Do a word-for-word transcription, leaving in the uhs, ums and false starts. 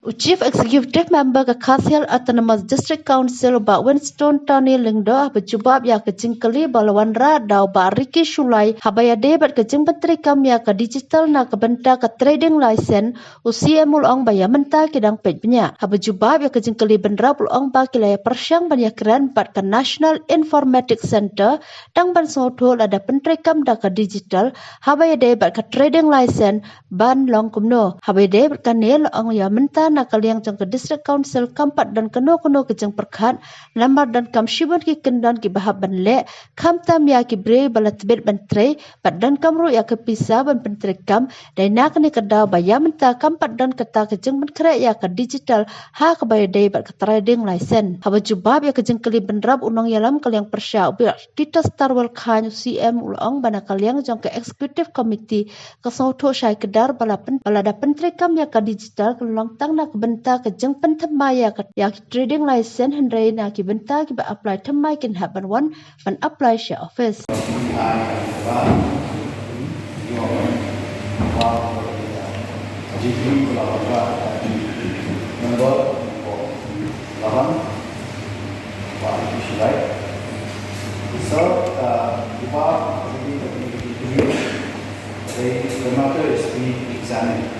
U Chief Executive Member ka Khasi Hills Autonomous District Council, Bah Winston Tony Lyngdoh, haba jubab ïa ka jingkylli ba la wanrah da u Bah Ricky Shullai haba ïadei bad ka jingpyntreikam ïa ka digital na ka bynta ka trading license, u C M u la ong ba ïa mynta ki dang peit bniah. Haba jubab ïa ka jingkylli bynrap u la ong ba ki la ïa pyrshang ban ïakren bad ka National Informatics Center tang ban sngewthuh lada pyntreikam da ka digital haba ïadei bad ka trading license ban long kumno. Haba ïadei bad kane la ong ïa mynta na ka liang jong ka District Council kam pat don kano kano ka jingpyrkhat namar donkam shibun ki kyndon kiba hap ban leh, khamtam ïa ki briew ba la tbit ban trei, bad donkam ruh ïa ka pisa ban pyntreikam. Dei na kane ka daw ba ïa mynta kam pat don kata ka jingpynkhreh ïa ka digital ha kaba ïadei bad ka trading license. Haba jubab ïa ka jingkylli bynrap u nongïalam ka liang pyrshah u Bah Titus Tarwal Chyne, u C M u la ong ba na ka liang jong ka Executive Committee ka sngewthuh shai kdar ba la pyn, ba lada pyntreikam ïa ka digital kan long tang na ka bynta ka jingpynthymmai ïa ka, ïa ki trading license, hynrei na ki bynta kiba apply thymmai kin hap ban wan ban apply sha office. So, uh, the matter is being examined.